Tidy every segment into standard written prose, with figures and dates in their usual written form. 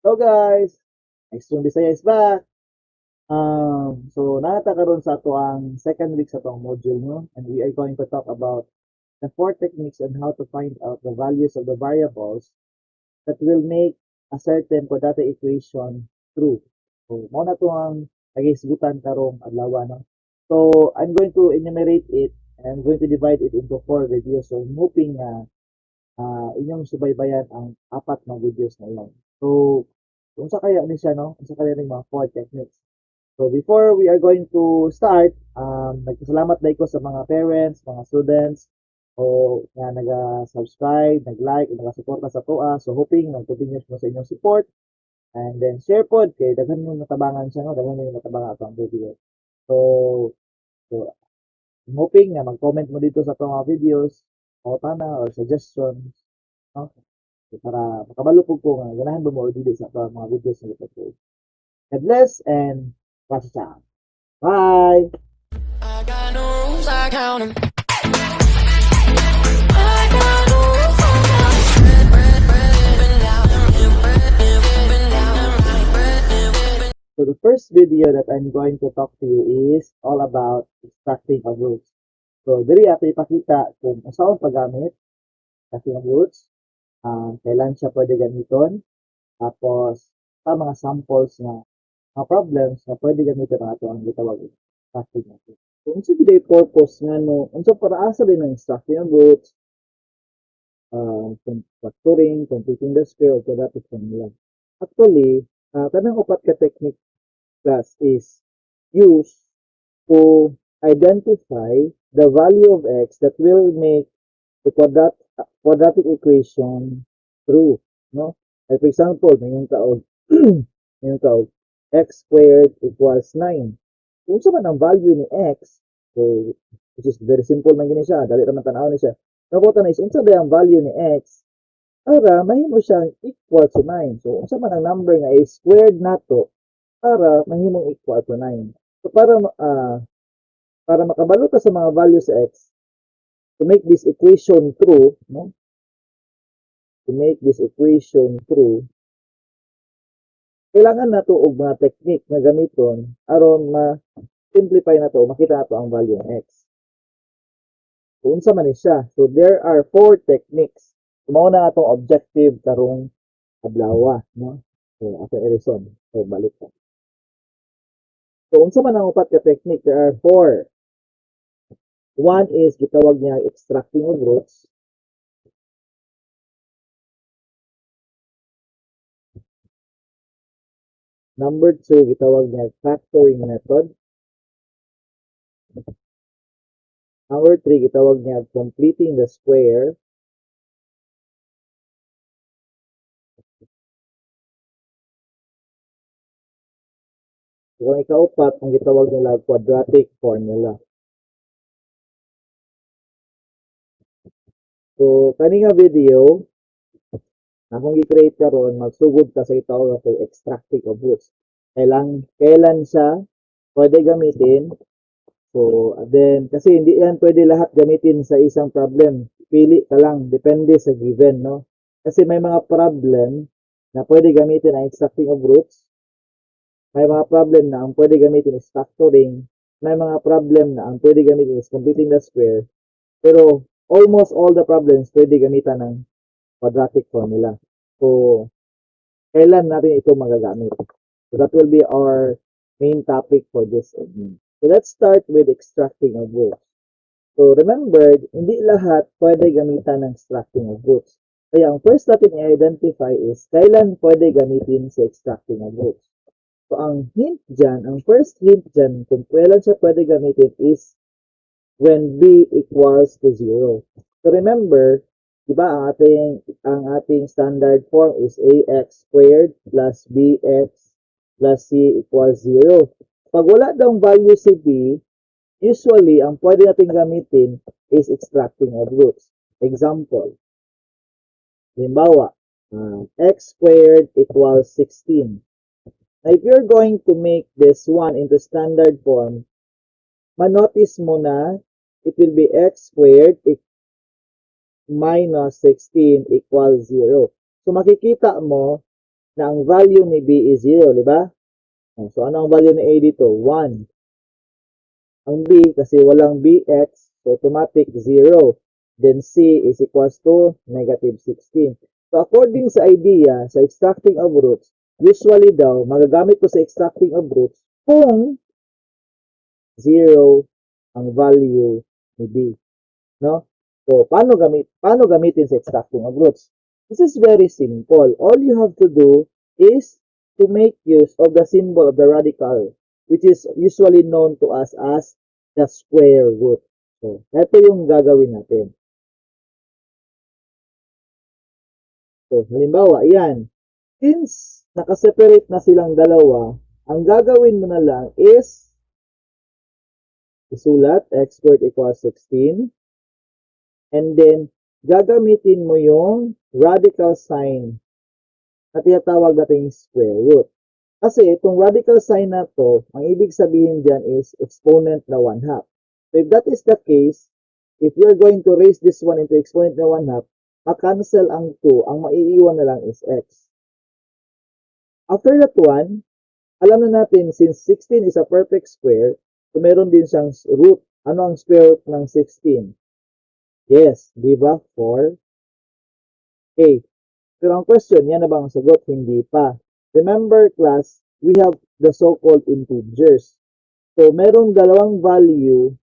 So guys, Extreme Bisaya is back. So naa ta karon sa atoang second week sa atoang module, no? And we are going to talk about the four techniques on how to find out the values of the variables that will make a certain quadratic equation true. So mao na to ang paghisgutan karong adlaw, no? So I'm going to enumerate it and I'm going to divide it into four videos. So I'm hoping na inyong subaybayan ang apat na videos na iyon. So unsa kaya ni siya, no? Unsa kaya ning mga four techniques? So before we are going to start, nagpasalamat dai ko sa mga parents, mga students, o nga naga-subscribe, nag-like, nagasuporta sa atoa. So hoping nag-continue mo sa inyong support. And then share pod kay daghan mo natabangan siya, no? Daghan mo natabangan atong video. So I'm hoping nga mag-comment mo dito sa atong mga videos, pangutana or suggestions, no? So, para makabalo pud ko nga ganahan ba mo or dili sa atong mga videos na ipag-post. God bless and watch out. Bye! I got no rules, I count 'em. I got no rules, I count 'em. So the first video that I'm going to talk to you is all about extracting of roots. So diri ato ipakita kung unsaon paggamit extracting of roots, kailan siya pwede gamiton, tapos sa mga samples na mga problems na pwede gamiton ang ato ang gitawag extracting of roots. So unsa gid ay purpose nga no, unsa para asa din ang extracting of roots, factoring, completing the square, o quadratic formula? Actually, kanang upat ka technique, class, is used to identify the value of x that will make the quadratic equation true, no? Like for example, mayroon ka og x squared equals 9. Kung unsa man ang value ni x, so which is very simple man gini siya, dali ra man tan-awon ni siya. Nabutan na is unsa ba ang value ni x para mahimo siyang equal to 9? So unsa man ang number nga i squared nato para mahimong equal to 9? So para makabalo ta sa mga values sa x to make this equation true, no? To make this equation true, kailangan nato og mga technique nga gamiton aron ma-simplify nato, makita nato ang value ng x. So unsa man ni siya? So there are four techniques. So, mao na atong objective karong adlaw, no? So ato i-reason. So balik ta. So unsa man ang upat ka technique? There are four. One is gitawag niya extracting of roots. Number two, gitawag niya factoring method. Number three, gitawag niya completing the square. So, ang ikaupat, ang gitawag nila quadratic formula. So, kani nga video, akong gi-create karon, magsugod ta sa gitawag ato extracting of roots. Kailan siya pwede gamitin? So, then, kasi hindi yan pwede lahat gamitin sa isang problem. Pili ka lang, depende sa given, no? Kasi may mga problem na pwede gamitin ang extracting of roots. May mga problem na ang pwede gamitin is factoring. May mga problem na ang pwede gamitin is completing the square. Pero almost all the problems pwede gamitan ng quadratic formula. So, kailan natin ito magagamit? So, that will be our main topic for this evening. So, let's start with extracting of roots. So, remember, hindi lahat pwede gamitan ng extracting of roots. Kaya ang first natin i-identify is kailan pwede gamitin sa extracting of roots. So, ang hint dyan, ang first hint dyan, kung kailan siya pwede gamitin is when b equals to 0. So, remember, di ba ang ating standard form is ax squared plus bx plus c equals 0. Pag wala daw value si b, usually, ang pwede natin gamitin is extracting of roots. Example, halimbawa, x squared equals 16. Now, if you're going to make this one into standard form, manotice mo na it will be x squared minus 16 equals 0. So, makikita mo na ang value ni B is 0, di ba? Oh, so, ano ang value ni A dito? 1. Ang B, kasi walang BX, so automatic 0. Then C is equals to negative 16. So, according sa idea, sa extracting of roots, usually daw, magagamit ko sa extracting of roots kung 0 ang value ni B. No? So, paano gamitin sa extracting of roots? This is very simple. All you have to do is to make use of the symbol of the radical, which is usually known to us as the square root. So, ito yung gagawin natin. So, halimbawa, yan. Since nakaseparate na silang dalawa, ang gagawin mo na lang is isulat x squared equals 16. And then, gagamitin mo yung radical sign na tinatawag natin square root. Kasi itong radical sign na to, ang ibig sabihin dyan is exponent na 1/2. So if that is the case, if you're going to raise this one into exponent na 1/2, ma-cancel ang 2, ang maiiwan na lang is x. After that one, alam na natin since 16 is a perfect square, so meron din siyang root. Ano ang square root ng 16? Yes, di ba? 4. Okay. Pero ang question, yan na ba ang sagot? Hindi pa. Remember, class, we have the so-called integers. So, merong dalawang value,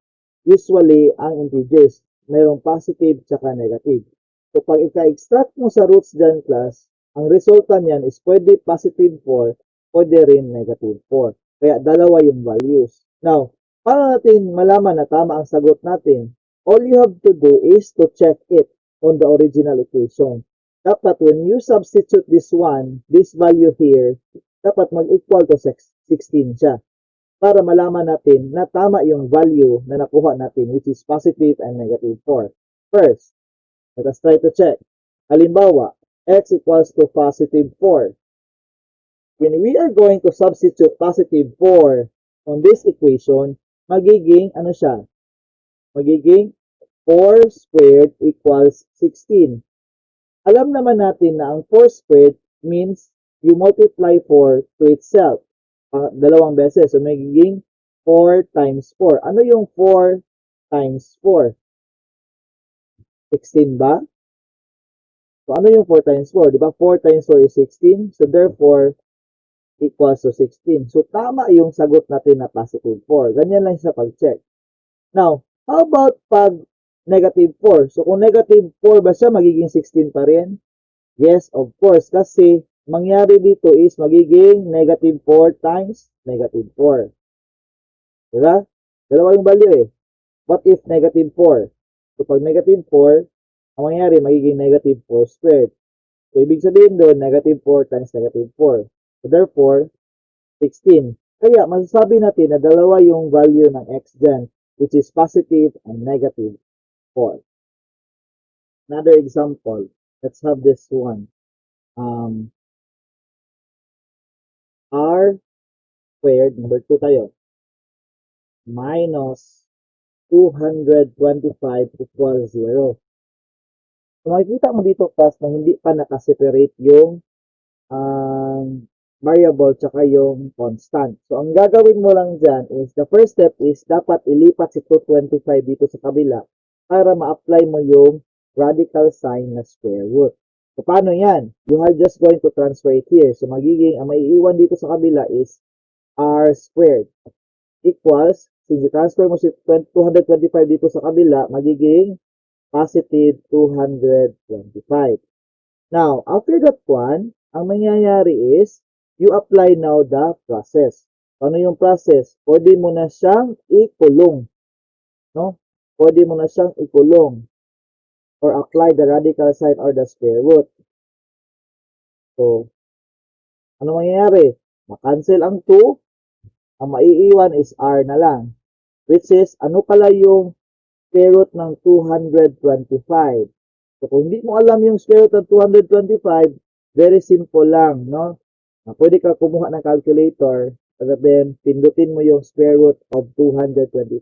usually, ang integers. Merong positive tsaka negative. So, pag ika-extract mo sa roots dyan, class, ang resulta niyan is pwede positive 4, pwede rin negative 4. Kaya dalawa yung values. Now, paano natin malaman na tama ang sagot natin? All you have to do is to check it on the original equation. Dapat when you substitute this one, this value here, dapat mag-equal to 16 siya. Para malaman natin na tama yung value na nakuha natin, which is positive and negative 4. First, let us try to check. Halimbawa, x equals to positive 4. When we are going to substitute positive 4 on this equation, magiging ano siya? Magiging 4 squared equals 16. Alam naman natin na ang 4 squared means you multiply 4 to itself. Dalawang beses. So, magiging 4 times 4. Ano yung 4 times 4? 16 ba? So, ano yung 4 times 4? Di ba? 4 times 4 is 16. So, therefore, equals to 16. So, tama yung sagot natin na positive 4. Ganyan lang siya pag-check. Now, how about pag negative 4? So, kung negative 4 ba siya, magiging 16 pa rin? Yes, of course. Kasi, mangyari dito is magiging negative 4 times negative 4. Diba? Dalawa yung value eh. What if negative 4? So, pag negative 4, ang mangyari, magiging negative 4 squared. So, ibig sabihin doon, negative 4 times negative 4. So, therefore, 16. Kaya, masasabi natin na dalawa yung value ng x dyan, which is positive and negative 4. Another example, let's have this one. R squared, number 2 tayo, minus 225 equals 0. So, makikita mo dito, class, na hindi pa nakaseparate yung variable tsaka yung constant. So, ang gagawin mo lang dyan is, the first step is, dapat ilipat si 225 dito sa kabila para ma-apply mo yung radical sign na square root. So, paano yan? You are just going to transfer it here. So, magiging, ang maiiwan dito sa kabila is r squared equals, since i-transfer mo si 225 dito sa kabila, magiging positive 225. Now, after that one, ang mangyayari is, you apply now the process. Ano yung process? Pwede mo na siyang ikulong. No? Pwede mo na siyang ikulong or apply the radical sign or the square root. So, ano mangyayari? Ma-cancel ang 2, ang maiiwan is r na lang. Which is, ano pala yung square root ng 225? So, kung hindi mo alam yung square root ng 225, very simple lang, no? Pwede ka kumuha ng calculator, at then, pindutin mo yung square root of 225.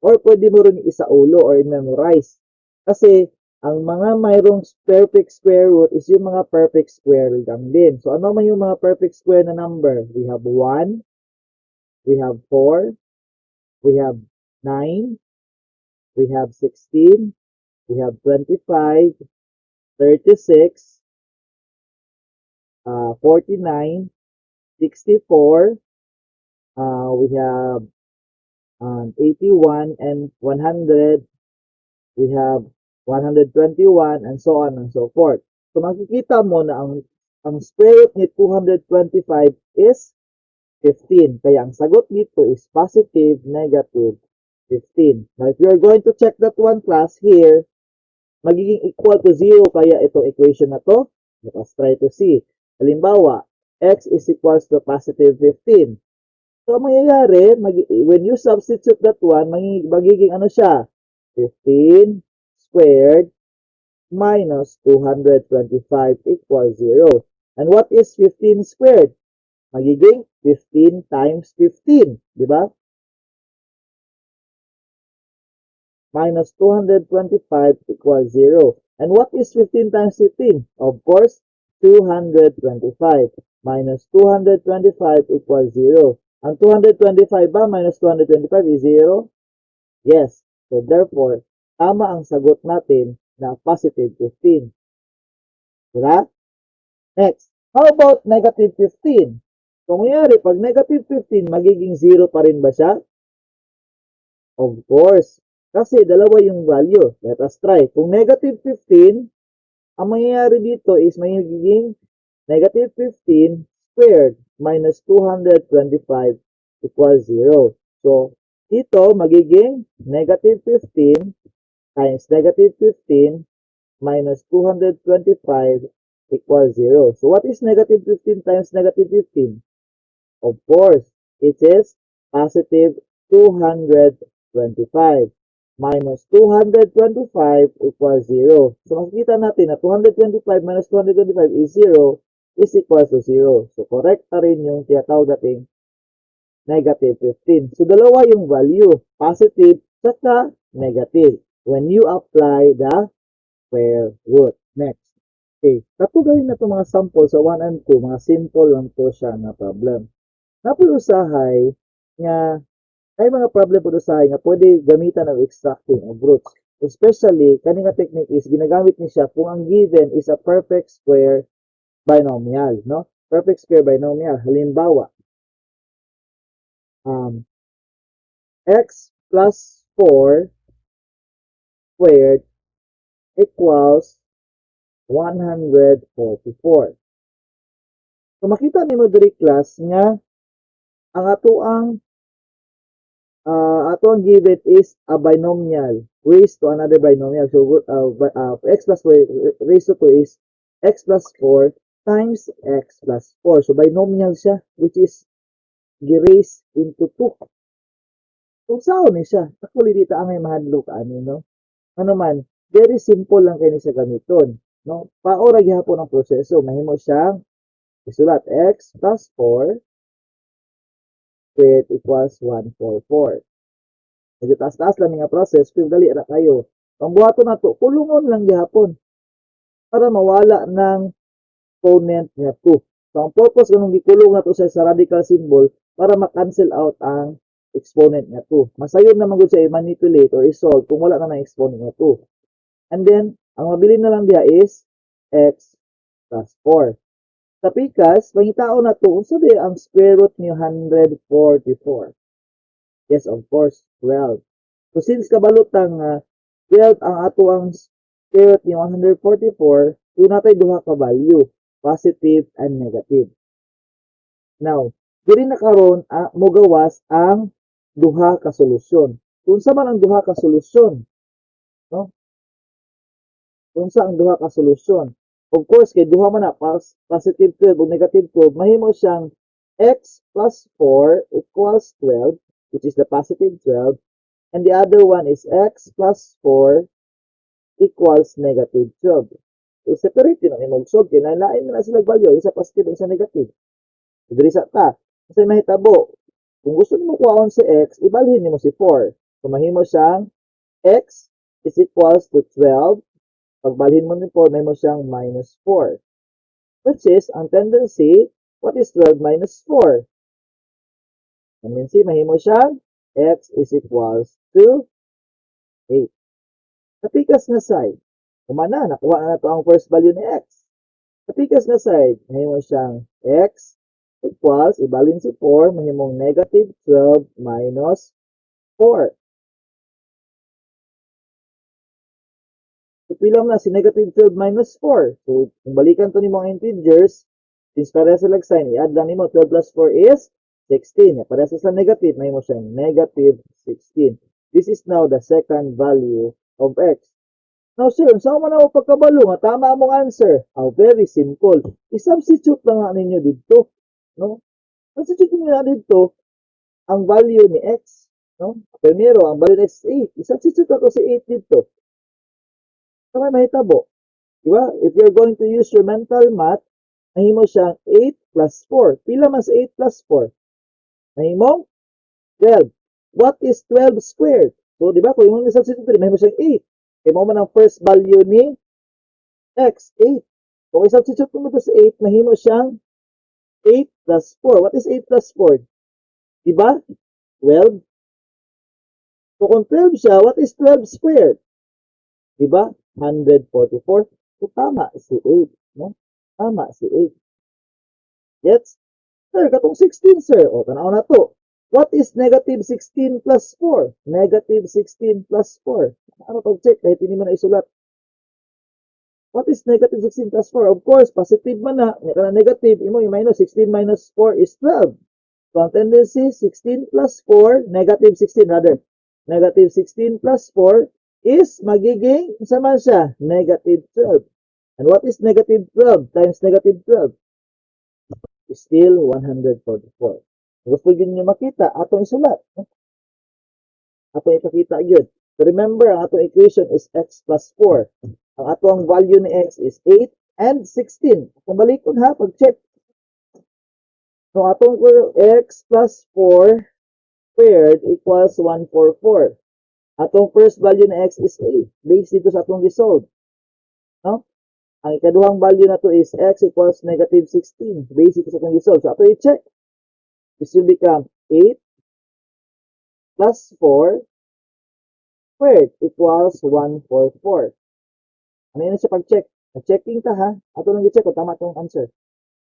Or pwede mo rin isaulo or i-memorize. Kasi, Ang mga mayroong perfect square root is yung mga perfect square lang din. So, ano man yung mga perfect square na number? We have 1, we have 4, we have 9, we have 16, we have 25, 36, 49, 64, we have 81 and 100, we have 121, and so on and so forth. So makikita mo na ang square root ni 225 is 15. Kaya ang sagot dito is positive, negative 15. Now, if you are going to check that one, class, here, magiging equal to 0 kaya itong equation na to? Let us try to see. Halimbawa, x is equals to positive 15. So, ang mangyayari, when you substitute that one, magiging ano siya? 15 squared minus 225 equals 0. And what is 15 squared? Magiging 15 times 15, di ba? Minus 225 equals 0. And what is 15 times 15? Of course, 225 minus 225 equals 0. Ang 225 ba minus 225 is 0? Yes. So therefore, tama ang sagot natin na positive 15. Diba? Next, how about negative 15? Kung mangyari, pag negative 15, magiging 0 pa rin ba siya? Of course. Kasi dalawa yung value. Let us try. Kung negative 15, ang mangyayari dito is magiging negative 15 squared minus 225 equals 0. So, dito magiging negative 15 times negative 15 minus 225 equals 0. So, what is negative 15 times negative 15? Of course, it is positive 225 minus 225 equals 0. So, makikita natin na 225 minus 225 is 0 is equals to 0. So, correct pa rin yung tinatawag nating negative 15. So, dalawa yung value, positive saka negative, when you apply the square root. Next. Okay, kato gawin na itong mga sample sa 1 and 2, mga simple lang to siya nga problem. Naa poy usahay nga ay mga problem po usahay nga pwede gamitan ng extracting of roots. Especially, kani nga technique is ginagamit ni siya kung ang given is a perfect square binomial, no? Perfect square binomial. Halimbawa, x plus 4 squared equals 144. So makita nimo diri, class, nga ang ato ang given is a binomial raised to another binomial. So x plus 4 raised to 2 is x plus 4 times x plus 4. So binomial siya, which is gi-raise into 2. Kung saan ni siya, actually di ta angay mahadlok ani, no? Ano man, very simple lang kay ni siya gamiton, no? Paora gihapon ang proseso, mahimo siyang isulat x plus 4 squared equals 144. Medyo taas-taas lang nga process, pero dali ra kayo. Ang buhaton nato, kulungon lang gihapon para mawala ng exponent nga 2. So, ang purpose ganung gikulong nato siya sa radical symbol para ma-cancel out ang exponent nga 2. Masayon naman gud siya i-manipulate or i-solve kung wala na ng exponent nga 2. And then, ang mabilin na lang diha is x plus 4. Sa pikas, pangitaon na to, unsa di ang square root ni 144? Yes, of course, 12. So since kabalo tang 12 ang ato ang square root ni 144, duna tay duha ka value, positive and negative. Now, diri na karon mogawas ang duha ka solusyon. Unsa man ang duha ka solusyon? No? Unsa ang duha ka solusyon? Of course, kay duha man na, positive 12 ug negative 12, mahimo siyang x plus 4 equals 12, which is the positive 12, and the other one is x plus 4 equals negative 12. So, separate yun ang imong solve, kay lain na sila value, isa positive, isa negative. So, diri sa ta, kasi mahitabo, kung gusto nimo kuhaon si x, ibalhin nimo si 4. So, mahimo siyang x is equals to 12 Pagbalhin mo ni 4, mahimo siyang minus 4. Which is, ang tendency, what is 12 minus 4? Tendency, mahimo siyang x is equals to 8. Sa pikas na side, kumana, nakuha na nato ang first value ni x. Sa pikas na side, mahimo siyang x equals, ibalin si 4, mahimong negative 12 minus 4. So, pila man na si negative 12 minus 4? So, kung balikan to nimo ang integers, since pareha sila sign, i-add lang nimo, 12 plus 4 is 16. Pareha sa negative, mahimo siyang negative 16. This is now the second value of x. Now, sir, unsa man ako pagkabalo nga tama among answer? Oh, very simple. I-substitute lang nga ninyo dito, no? Substitute niyo na dito ang value ni x, no? Primero, ang value ni x is 8. I-substitute ako si 8 dito. Ano may mahitabo? Diba? If you're going to use your mental math, mahimo siyang 8 plus 4. Pila man sa 8 plus 4? Mahimong 12. What is 12 squared? So, di ba? Kung imong i-substitute diri, mahimo siyang 8. Kay mao man ang first value ni x, 8. Kung i-substitute mo ito sa 8, mahimo siyang 8 plus 4. What is 8 plus 4? Di ba? 12. So, kung 12 siya, what is 12 squared? Di ba? 144. So, tama si 8. No? Tama si 8. Gets? Sir, katong 16, sir. O, tanaw na to. What is negative 16 plus 4? Negative 16 plus 4. Ano pag-check? Kahit hindi mo na isulat. What is negative 16 plus 4? Of course, positive man na. Nga na negative, imo i-minus. 16 minus 4 is 12. So, ang tendency, 16 plus 4, negative 16 rather. Negative 16 plus 4 is magiging, unsa man siya? Negative 12. And what is negative 12 times negative 12? Is still 144. Gusto gyud niyo makita, atong isulat. Atong ipakita gyud. So remember, ang atong equation is x plus 4. Ang atong value ni x is 8 and 16. Kung balikon ha, pag-check. So atong x plus 4 squared equals 144. Atong first value ni x is 8. Based dito sa atong resolve. No? Ang ikaduhang value na to is x equals negative 16. Based dito sa atong resolve. So ato i-check. This will become 8 plus 4 squared equals 144. Ano yun siya pag-check? Checking ta ha. Ato lang i-check kung tama itong answer.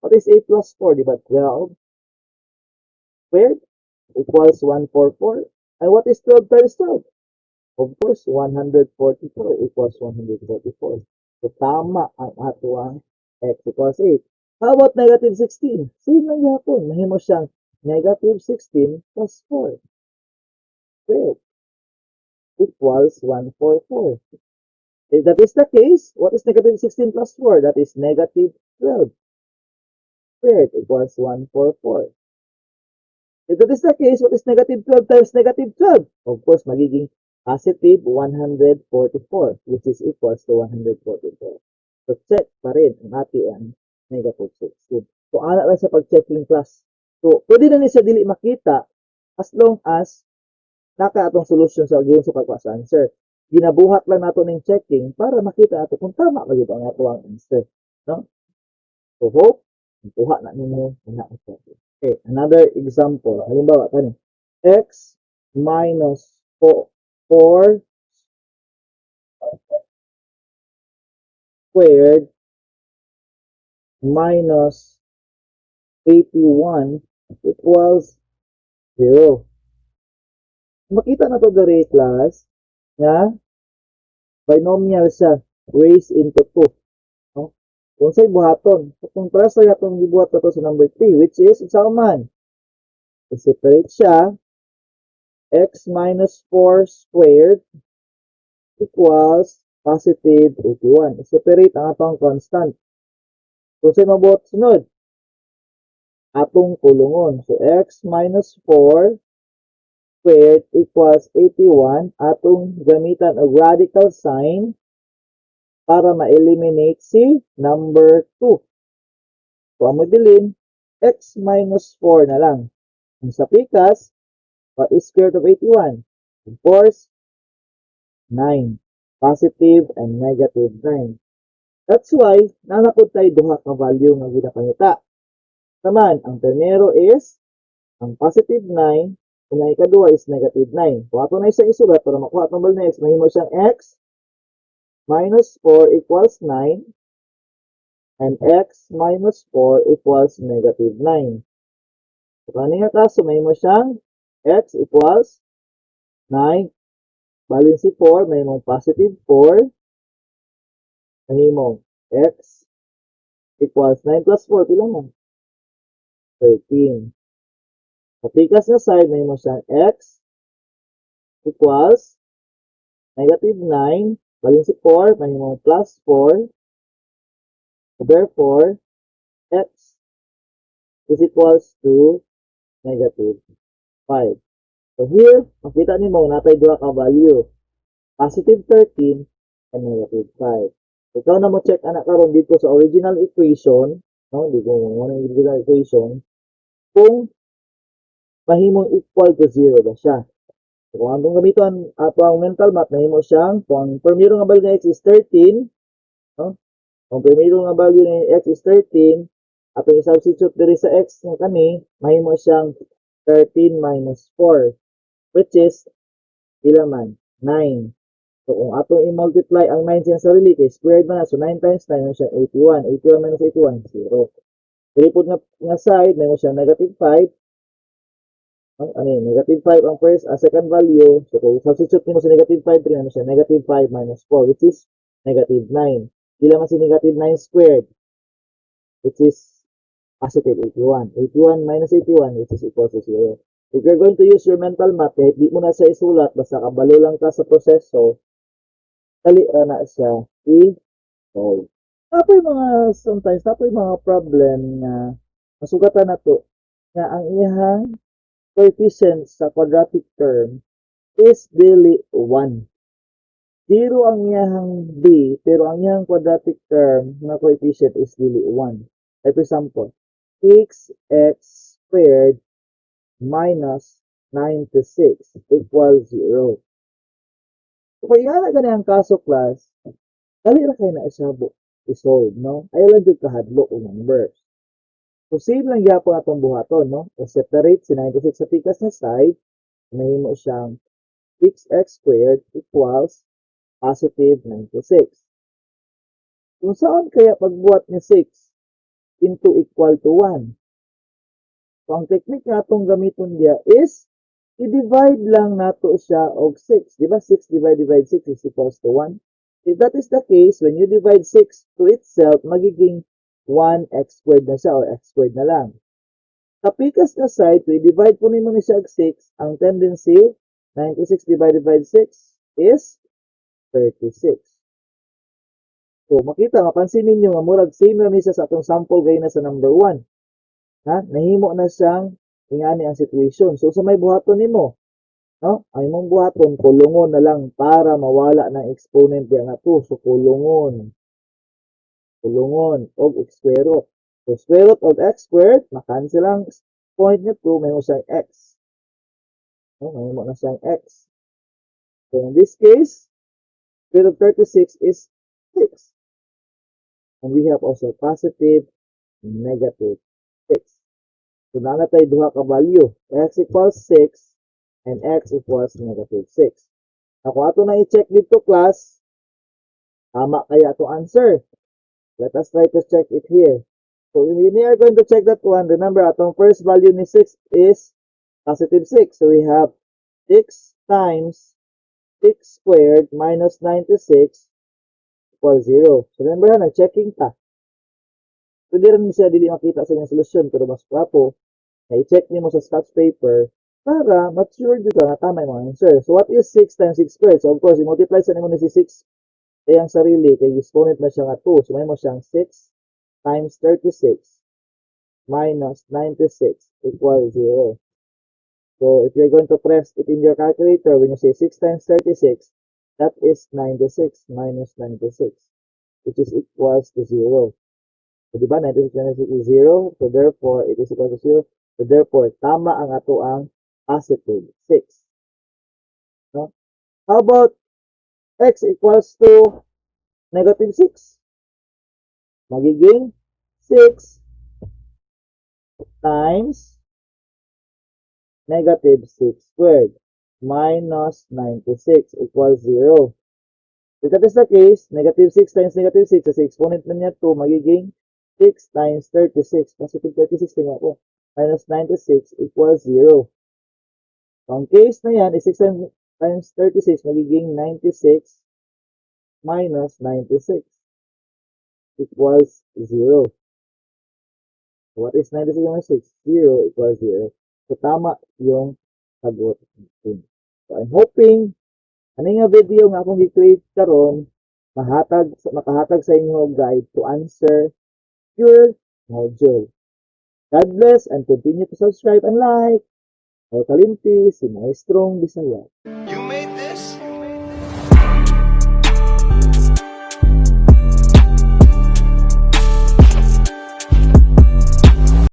What is 8 plus 4? Di ba 12 squared equals 144? And what is 12 times 12? Of course, 144 equals 144. So, tama ang atoang x equals 8. How about negative 16? Same lang gyapon. Mahimo siyang negative 16 plus 4 squared equals 144. If that is the case, what is negative 16 plus 4? That is negative 12 squared equals 144. If that is the case, what is negative 12 times negative 12? Of course, magiging positive 144, which is equals to 144. So, check pa rin ang ating negative 16. So, ana lang sa pag-checking, class. So, pwede na ni siya dili makita as long as naka atong solution sa giyon sa pagkuha sa answer. Ginabuhat lang nato ning checking para makita nato kung tama ba gyud ang ato ang answer. No? So, hope, kuha na ninyo na. Okay, another example. Halimbawa, kani x minus 4, 4 squared minus 81 equals 0. Makita na to diri, class, nga binomial siya raised into 2. No? Kung sa'y buhaton, kung para sa atong gibuhat na to sa number 3, which is, unsa man? I-separate siya, x minus 4 squared equals positive 81. I-separate ang atong constant. Kung sa'y mabuhat sunod, atong kulungon. So, x minus 4 squared equals 81. Atong gamitan og radical sign para ma-eliminate si number 2. So, ang mabilin, x minus 4 na lang. Ang sa pikas, what is square root of 81? Of course, 9. Positive and negative 9. That's why, naa na pud tay duha ka value nga ginapangita. Taman, ang primero is ang positive 9, ug ang ikaduha is negative 9. Kung ato na isang isulat para makuha atong value na x, mahimo siyang x minus 4 equals 9 and x minus 4 equals negative 9. So, kani nga kaso, mahimo siyang x equals 9. Balin si 4, mahimong positive 4. Mahimong x equals 9 plus 4, pila man? 13. Sa pikas na side, mahimo siyang x equals negative 9. Balin si 4, mahimong plus 4. So, therefore, x is equals to negative 5. So here, makita nimo naa tay duha ka value. Positive 13 and negative 5. Ikaw na mo check ana karon dito sa original equation, no? Di ko mo na original equation kung mahimong equal to 0 ba siya. So, kung atong gamiton ato ang mental math, mahimo siyang kung ang primero nga value ng x is 13, no? Kung primero nga value ng x is 13, atong i-substitute diri sa x nga kani, mahimo siyang 13 minus 4, which is pila man? 9. So kung atong i-multiply ang 9 sa sarili kay squared man na, so 9 times 9 mahimo siyang 81. 81 minus 81, 0. Diri pud nga side, mahimo siyang negative 5. Ang ano yun, negative 5 ang first, ang second value. So kung substitute nimo sa negative 5, 3 ano siya, negative 5 minus 4, which is negative 9. Pila man si negative 9 squared? Which is positive 81. 81 minus 81, which is equal to 0. If you're going to use your mental math, kahit di mo na siya isulat, basta kabalo lang ka sa proseso, dali ra na siya i-solve. Tapoy mga, sometimes, tapoy mga problem nga masugatan na to, nga ang iyang coefficient sa quadratic term is dili 1. 0 ang iyang b, pero ang iyang quadratic term na coefficient is dili 1. Like for example, 6x squared minus 96 equals 0. So, kung ingana gani ang kaso, class, dali ra kay na siya i-solve, no? Ayaw lang jud kahadlok og numbers. So, same lang gyapon atong buhaton, no? I-separate si 96 sa pikas na side, mahimo siyang 6x squared equals positive 96. Kung saan kaya pagbuhat ni 6 into equal to 1? So, ang technique nga atong gamiton diya is i-divide lang nato siya og 6. Di ba 6 divided by 6 is equals to 1? If that is the case, when you divide 6 to itself, magiging 1x squared na siya or x squared na lang. Sa pikas na side, kung i-divide po nimo ni siya og 6, ang tendency, 96 divided by 6 is 36. So, makita, mapansin ninyo nga murag same ra ni siya sa atong sample gayna sa number 1. Ha? Nahimo na siyang ingani ang situation. So, sa may buhaton nimo, no? Ang imong buhaton, kulungon na lang para mawala ng exponent diya nga 2. So, kulungon. Kulungon og square root. So, square root of x squared, makancel ang point ni 2, mahimo siyang x. No? Mahimo na siyang x. So, in this case, square root of 36 is 6. And we have also positive, negative 6. So, naa na tay duha ka value. X equals 6 and x equals negative 6. Now, kung ato na i-check dito, class, tama kaya ato answer? Let us try to check it here. So, we are going to check that one. Remember, atong first value ni 6 is positive 6. So, we have 6 times 6 squared minus 96 equals 0. So, remember ha, nag-checking ta. Pwede rin siya dili makita sa inyong solusyon, pero mas gwapo na i-check nimo sa scotch paper para ma-sure dito na tama yung mga answer. So, what is 6 times 6 squared? So, of course, i-multiply sa nimo ni si 6 kay ang sarili, kay exponent na siya nga 2. So, mahimo siyang 6 times 36 minus 96 equals 0. So, if you're going to press it in your calculator, when you say 6 times 36, that is 96 minus 96, which is equals to 0. So, di ba, 96 minus 96 is 0. So, therefore, it is equal to 0. So, therefore, tama ang ato ang positive 6. No? How about X equals to negative 6. Magiging 6 times negative 6 squared minus 96 equals 0. If that is the case, negative 6 times negative 6, kasi exponent na niya 2, magiging 6 times 36. Positive 36 tingnan ko. Minus 96 equals 0. So, ang case na yan is 6 times 36, magiging 96 minus 96 equals 0. What is 96 minus 6? 0 equals 0. So, tama yung sagot natin. So, I'm hoping, ano nga video nga akong gi-create karon, makahatag sa inyo og guide to answer your module. God bless and continue to subscribe and like. O kalimti, si Maestrong Bisaya. You